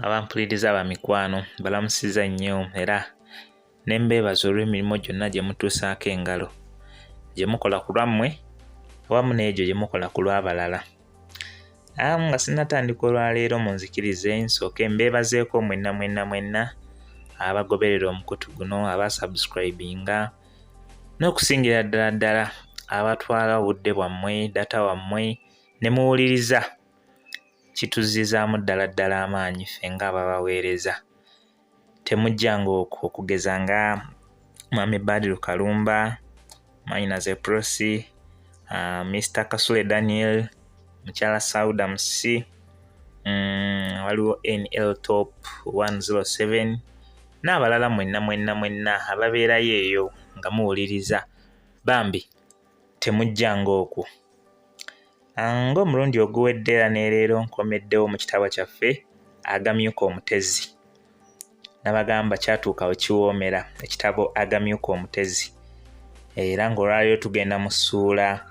Abampuliriza bamikwano mbalamusizza nnyo era ne mbeebaza olw'emirimu gyonna gye mutuusaako engalo, gye mukola ku lwammwe awamu n'egyo gye mukola ku lw'abalala. Nga sinnatandika olwaleero munzikirize nsooke mbeebazeeko mwenna mwenna mwenna abagoberera omukutu guno, abasubscribinga n'okusingira ddala ddala abatwala obudde bwammwe, data wammwe ne muwuliriza. Kituzzizaamu ddala ddala amaanyi ffe ng'ababaweereza. Temujjanga okwo okugeza nga Mwami Badru Kalumba, Mwanyinaze Prossy, Mr Kasule Daniel, Mukyala Sauda Musisi, waliwo NL Top 107 n'abalala mwenna mwenna mwenna ababeerayo eyo nga muwuliriza. Bambi temujjanga okwo. Ng'omulundi oguwedde era ne leero nkomeddewo mu kitabo kyaffe Agamyuka Omutezi. Nabagamba kyatuuka we kiwoomera ekitabo Agamyuka Omutezi. Era ng'olwaleero tugenda mu ssuula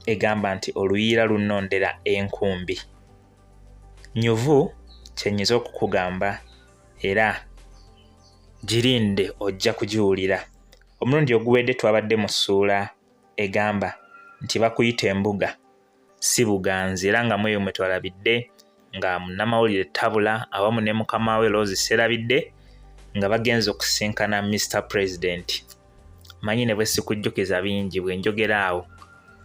egamba nti oluyiira lunnondera enkumbi. Nnyuvu kye nnyinza okukugamba era girinde ojja kugiwulira. Omulundi oguwedde twabadde mu ssuula egamba nti bakuyita embuga si buganzi era nga mweyo mwe twalabidde nga munnamawulire Tabula awamu ne mukama we Rose Sserabidde nga bagenze okusisinkana Mister President. Manyi ne bwe sikujjukiza bingi bwe njogera awo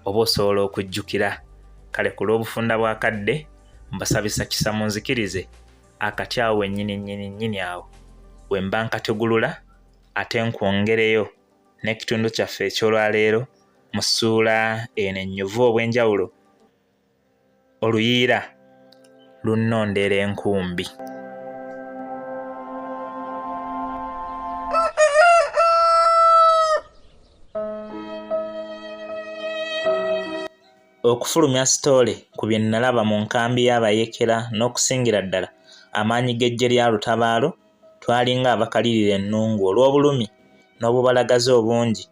oba osobola okujjukira. Kale ku lw'obufunda bw'akadde mbasabisa kisa munzikirize akati awo wennyini nnyini nnyini awo we mba nkategulula ate nkwongereyo n'ekitundu kyaffe eky'olwaleero mu ssuula eno ennyuvu obw'enjawulo oluyiira lunnondera enkumbi. Okufulumya sitoole ku bye nnalaba mu nkambi y'abayeekera n'okusingira ddala amaanyi g'eggye lya lutabaalo, twalinga abakalirira ennungu olw'obulumi n'obubalagaze obungi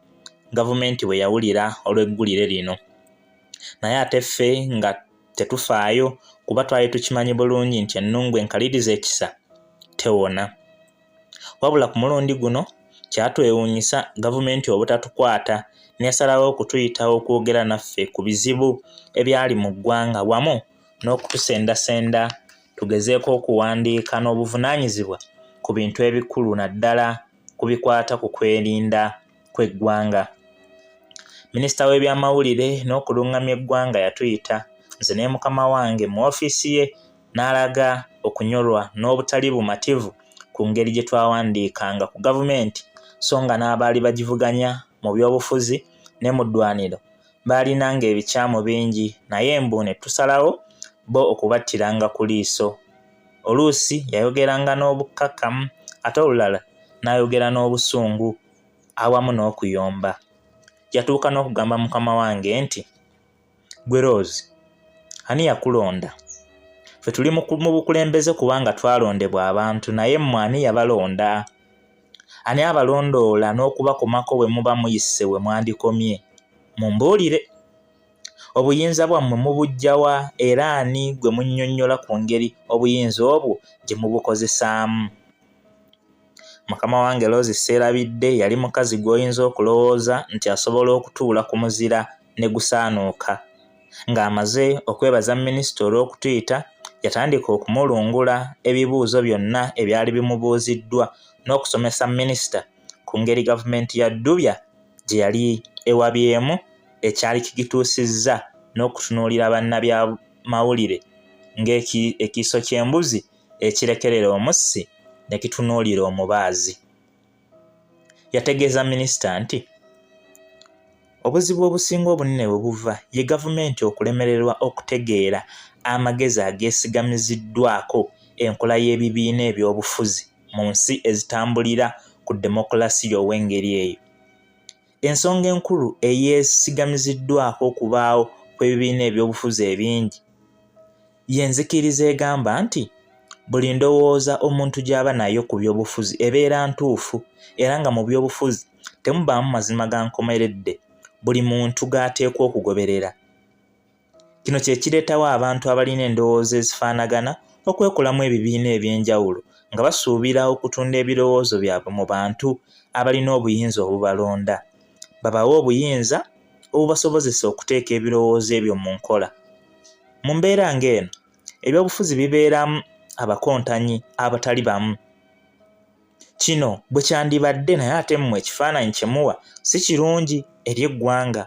gavumenti bwe yawulira olw'eggulire lino. Naye ate ffe nga tetufaayo kuba twali tukimanyi bulungi nti ennungu enkalirize ekisa tewona. Wabula ku mulundi guno kyatwewuunyisa gavumenti obutatukwata n'esalawo okutuyita okwogera naffe ku bizibu ebyali mu ggwanga wamu n'okutusendasenda tugezeeko okuwandiika n'obuvunaanyizibwa ku bintu ebikulu naddala ku bikwata ku kwerinda kw'eggwanga. Minisita w'ebyamawulire n'okulungamya eggwanga yatuyita nze ne mukama wange mu ofiisi ye n'alaga okunyolwa n'obutali bumativu ku ngeri gye twawandiikanga ku gavumenti so nga n'abaali bagivuganya mu byobufuzi ne mu ddwaniro baalinanga ebikyamu bingi naye mbu ne tusalawo bo okubattiranga ku liiso. Oluusi yayogeranga n'obukkakkamu ate olulala n'ayogera n'obusungu awamu n'okuyomba. Yatuuka n'okugamba mukama wange nti, Ggwe Rose, ani yakulonda? Ffe tuli mu bukulembeze kubanga twalondebwa abantu naye mmwe ani yabalonda? Ani abalondoola n'okubakomako bwe muba muyise we mwandikomye? Mumbuulire. Obuyinza bwammwe mubuggya wa era ani gwe munnyonnyola ku ngeri obuyinza obwo gye mubukozesaamu? Mukama wange Rose Sseerabidde yali mukazi gw'oyinza okulowooza nti asobola okutuula ku muzira ne gusaanuuka. Ng'amaze okwebaza minisita olw'okutuyita, yatandika okumulungula ebibuuzo byonna ebyali bimubuuziddwa n'okusomesa minisita ku ngeri gavumenti ya Dubya gye yali ewabyemu ekyali kigituusizza n'okutunuulira bannabyamawulire ng'ekiiso ky'embuzi ekirekerera omussi ne kitunuulira omubaazi. Yategeeza minisita nti obuzibu obusinga obunene we buva ye gavumenti okulemererwa okutegeera amagezi ageesigamiziddwako enkola y'ebibiina ebyobufuzi mu nsi ezitambulira ku demokulasiya ow'engeri eyo. Ensonga enkulu eyeesigamiziddwako okubaawo kw'ebibiina ebyobufuzi ebingi y'enzikiriza egamba nti buli ndowooza omuntu gy'aba nayo ku byobufuzi ebeera ntuufu era nga mu byobufuzi temubaamu mazima ga nkomeredde buli muntu g'ateekwa okugoberera. Kino kye kireetawo abantu abalina endowooza ezifaanagana okwekolamu ebibiina eby'enjawulo nga basuubira okutunda ebirowoozo byabwe mu bantu abalina obuyinza obubalonda, babawe obuyinza obubasobozesa okuteeka ebirowoozo ebyo mu nkola. Mu mbeera ng'eno, ebyobufuzi bibeeramu abakontanyi abatali bamu. Kino bwe kyandibadde naye ate mmwe ekifaananyi kye muwa si kirungi eri eggwanga.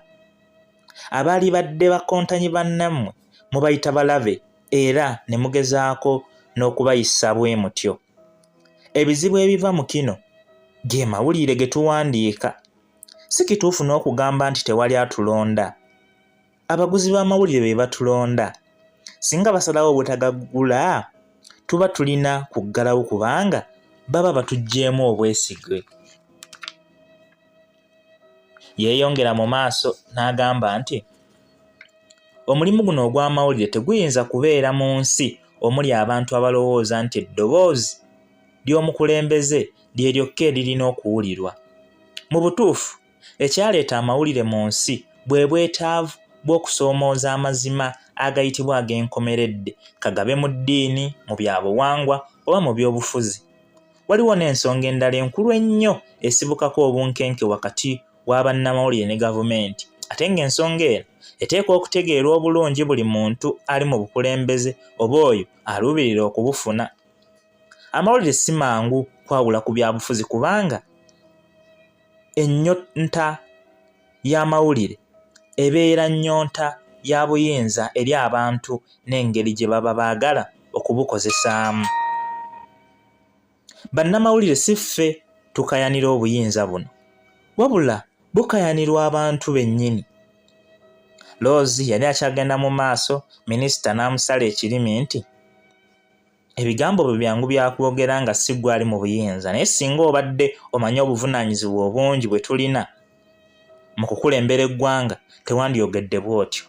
Abaalibadde bakontanyi bannammwe mubayita balabe era ne mugezaako n'okubayisa bwe mutyo. Ebizibu ebiva mu kino ge mawulire ge tuwandiika. Si kituufu n'okugamba nti tewali atulonda. Abaguzi b'amawulire be batulonda. Singa basalawo obutagagula, tuba tulina kuggalawo kubanga baba batuggyeemu obwesige. Yeeyongera mu maaso n'agamba nti omulimu guno ogw'amawulire teguyinza kubeera mu nsi omuli abantu abalowooza nti eddoboozi ly'omukulembeze lye lyokka eririna okuwulirwa. Mu butuufu, ekyaleeta amawulire mu nsi bwe bwetaavu bw'okusoomooza amazima agayitibwa ag'enkomeredde, ka gabe mu ddiini, mu byabuwangwa oba mu byobufuzi. Waliwo n'ensonga endala enkulu ennyo esibukako obunkenke wakati wa bannamawulire ne gavumenti ate ng'ensonga eno eteekwa okutegeerwa obulungi buli muntu ali mu bukulembeze oba oyo aluubirira okubufuna. Amawulire si mangu kwawula ku byabufuzi kubanga ennyonta y'amawulire ebeera nnyonta ya buyinza eri abantu n'engeri gye baba baagala okubukozesaamu. Bannamawulire si ffe tukayanira obuyinza buno, wabula bukayanirwa abantu bennyini. Loozi yali akyagenda mu maaso, minisita n'amusala ekirimi nti, Ebigambo byo byangu bya kwogera nga si ggwe ali mu buyinza, naye singa obadde omanyi obuvunaanyizibwa obungi bwe tulina mu kukulembera eggwanga tewandyogedde bw'otyo.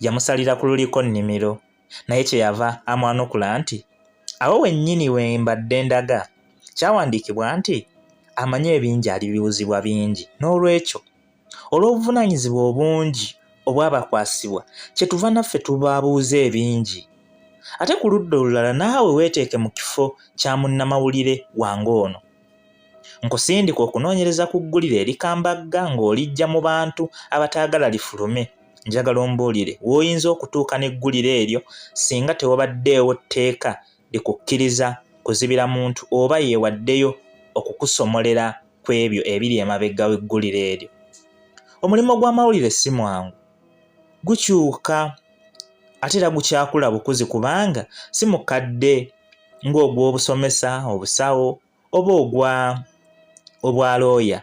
Yamusalira ku luliko nnimiro naye kye yava amwanukula nti, Awo wennyini we mbadde ndaga. Kyawandiikibwa nti, Amanyi ebingi alibiwuzibwa bingi. N'olwekyo, olw'obuvunaanyizibwa obungi obwabakwasibwa, kyetuva naffe tubabuuza ebingi. Ate ku ludda olulala naawe weeteeke mu kifo kya munnamawulire wange ono. Nkusindika okunoonyereza ku ggulire erikambagga ng'oliggya mu bantu abataagala lifulume. Njagala ombuulire w'oyinza okutuuka n'eggulire eryo singa tewabaddeewo tteeka likukkiriza kuzibira muntu oba yeewaddeyo okukusomolera ku ebyo ebiri emabega w'eggulire eryo. Omulimu gw'amawulire si mwangu. Gukyuka ate era gukyakula bukuzi kubanga si mukadde ng'ogw'obusomesa, obusawo oba ogwa obwalooya.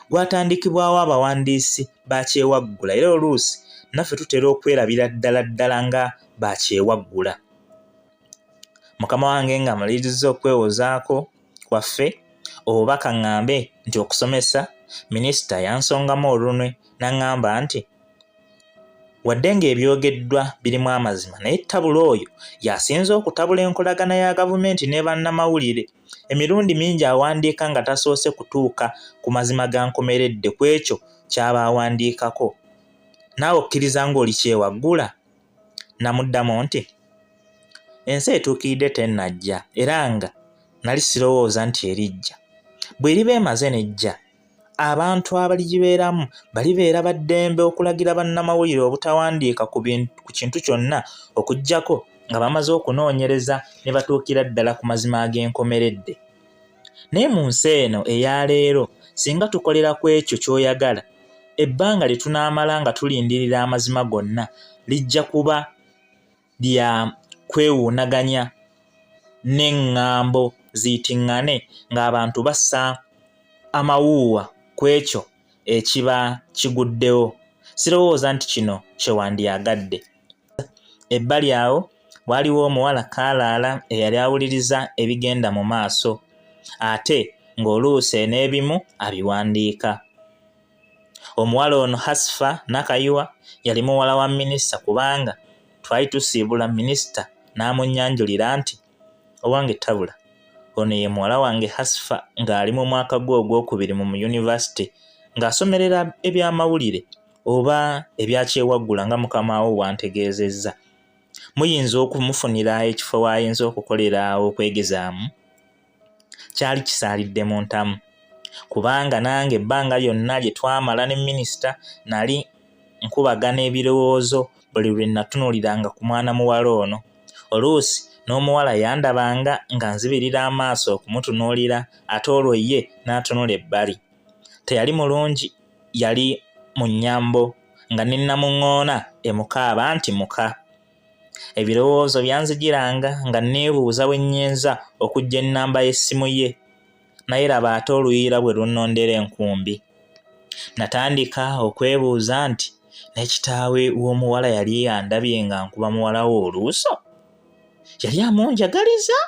Gwatandikibwawo abawandiisi ba kyewaggula era oluusi naffe tutera okwerabira ddala ddala nga ba kyewaggula. Mukama wange nga amalirizza okwewozaako kwaffe oba kaŋŋambe nti okusomesa, minisita yansongamu olunwe n'aŋŋamba nti Wadde ng'ebyogeddwa birimu amazima naye Tabula oyo y'asinze okutabula enkolagana ya gavumenti ne bannamawulire. Emirundi mingi awandiika nga tasoose kutuuka ku mazima ga nkomeredde ku ekyo ky'aba awandiikako. Naawe okkiriza ng'oli kyewaggula? Namuddamu nti, Ensi etuukiridde tennajja era nga nali sirowooza nti erijja. Bw'eriba emaze n'ejja, abantu abaligibeeramu balibeera ba ddembe okulagira bannamawulire obutawandiika ku kintu kyonna okuggyako nga bamaze okunoonyereza ne batuukira ddala ku mazima ag'enkomeredde. Naye mu nsi eno eya leero singa tukolera ku ekyo ky'oyagala, ebbanga lye tunaamala nga tulindirira amazima gonna lijja kuba lya kwewuunaganya n'eŋŋambo ziyitiŋŋane ng'abantu bassa amawuuwa ku ekyo ekiba kiguddewo. Sirowooza nti kino kye wandyagadde. Ebbali awo waaliwo omuwala kaalaala eyali awuliriza ebigenda mu maaso ate ng'oluusi n'ebimu abiwandiika. Omuwala ono Hasfa Nakayiwa yali muwala wa minisita kubanga twali tusiibula minisita n'amunnyanjulira nti, Owange Tabula, ono ye muwala wange Hasfa ng'ali mu mwaka gwe ogwokubiri mu yunivasite ng'asomerera ebyamawulire oba ebya kyewaggula nga mukama wo bw'antegeezezza. Muyinza okumufunira ekifo w'ayinza okukolera okwegezaamu? Kyali kisaalidde mu ntamu kubanga nange ebbanga lyonna lye twamala ne minisita nali nkubagana ebirowoozo buli lwe natunuuliranga ku mwana muwala ono. Oluusi n'omuwala yandabanga nga nzibirira amaaso okumutunuulira ate olwo ye n'atunula ebbali. Teyali mulungi yali mu nnyambo nga ne nnamuŋŋoona emukaaba nti muka. Ebirowoozo byanzijiranga nga nneebuuza bwe nnyinza okuggya ennamba y'essimu ye. Naye laba ate oluyiira bwe lunnondera enkumbi. Natandika okwebuuza nti ne kitaawe w'omuwala yali andabye nga nkuba muwala we oluuso? Yali amunjagaliza?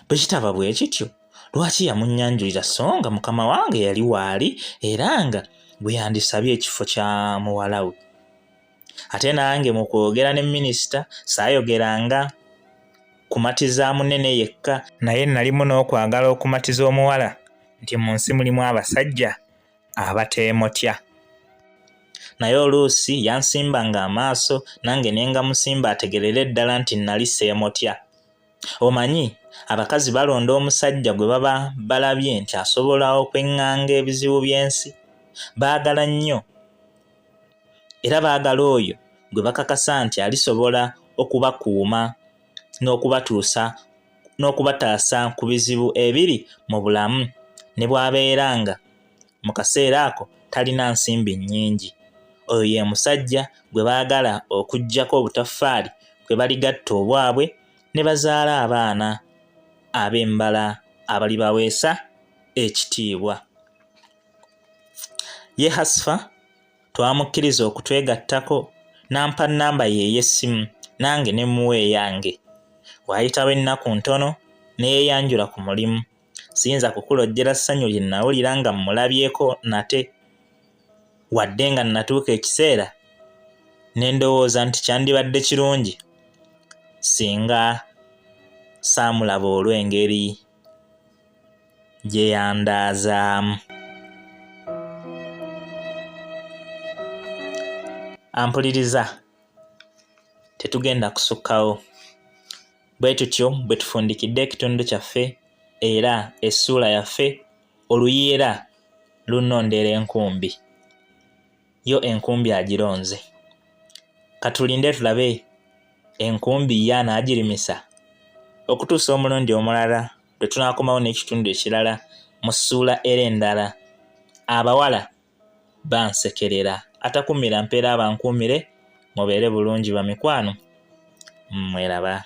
Bwe kitaba bwe kityo, lwaki yamunnyanjulira so nga mukama wange yali waali era nga gwe yandisabye ekifo kya muwala we? Ate nange mu kwogera ne minisita saayogeranga kumatiza munene yekka, naye nalimu n'okwagala okumatiza omuwala nti mu nsi mulimu abasajja abateemotya. Naye oluusi yansimbanga amaaso nange ne ngamusimba ategerere ddala nti nnali seemotya. Omanyi, abakazi balonda omusajja gwe baba balabye nti asobola okweŋŋanga ebizibu by'ensi. Baagala nnyo era baagala oyo gwe bakakasa nti alisobola okubakuuma n'okubatuusa n'okubataasa ku bizibu ebiri mu bulamu ne bw'abeera nga mu kaseera ako talina nsimbi nnyingi. Oyo ye musajja gwe baagala okuggyako obutaffaali kwe baligatta obwabwe ne bazaala abaana ab'embala abalibaweesa ekitiibwa. Ye Hasfa twamukkiriza okutwegattako n'ampa nnamba ye ey'essimu nange ne mmuwa eyange. Waayitawo ennaku ntono ne yeeyanjula ku mulimu. Siyinza kukulojjera ssanyu lye nnawulira nga mmulabyeko nate wadde nga nnatuuka ekiseera ne ndowooza nti kyandibadde kirungi singa saamulaba olw'engeri gye yandaazaamu. Ampuliriza, tetugenda kusukkawo. Bwe tutyo bwe tufundikidde ekitundu kyaffe era essuula yaffe oluyeera lunnondera enkumbi. Yo enkumbi agironze. Katulinde tulabe enkumbi ye anaagirimisa okutuusa omulundi omulala lwe tunaakomawo n'ekitundu ekirala mu ssuula era endala. Abawala bansekerera. Atakumira mpeera abankuumire, mubeere bulungi bamikwano. Mweraba.